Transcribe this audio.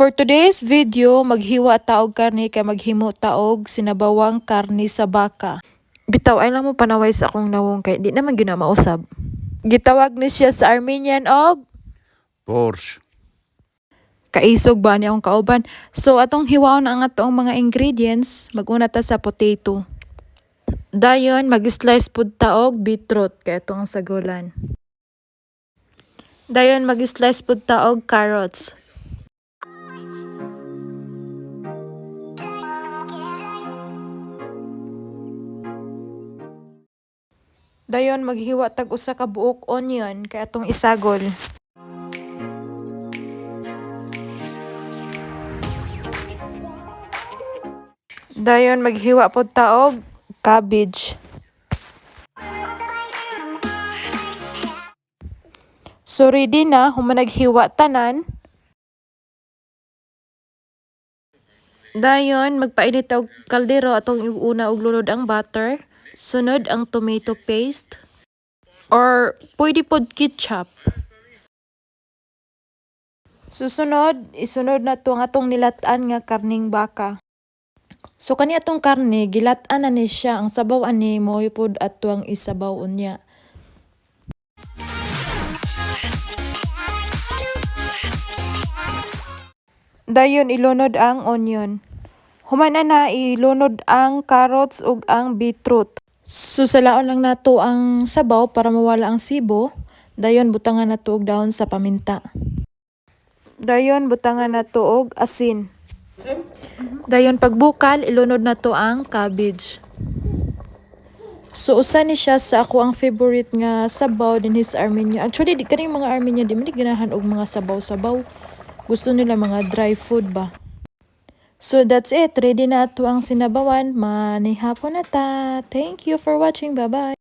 For today's video, maghiwa ta og karne kay maghimo ta og sinabawang karne sa baka. Bitaw ay lang mo panaway sa akong nawong kay di naman gyud na mausab. Gitawag ni siya sa Armenian og Borsch. Kaisog ba ni akong kauban. So atong hiwaon ang atong mga ingredients, maguna ta sa potato. Dayon mag-slice pud ta og beetroot kay atong sagulan. Dayon mag-slice pud ta og carrots. Dayon maghiwa tag usa ka buok onion kay atong isagol. Dayon maghiwa pud ta og cabbage. So ready na human naghiwa tanan. Dayon magpainit ta og kaldero, atong iuna og lunod ang butter, sunod ang tomato paste or pwede pod ketchup. Susunod, isunod na to ang atong nilat-an nga karning baka. So kani atong karne gilat-an na ni siya, ang sabaw ani mao pod atoang isabaw unya. Dayon ilunod ang onion. Human ana ilunod ang carrots ug ang beetroot. So salaon lang nato ang sabaw para mawala ang sibo. Dayon butangan nato og dahon sa paminta. Dayon butangan nato og asin. Dayon pagbukal ilunod nato ang cabbage. So usa ni siya sa ako ang favorite nga sabaw dinhi sa Armenia. Actually di kaning mga Armenia di man ni ganahan og mga sabaw-sabaw. Gusto nila mga dry food ba. So that's it. Ready na ato ang sinabawan. Manihapon na ta. Thank you for watching. Bye-bye.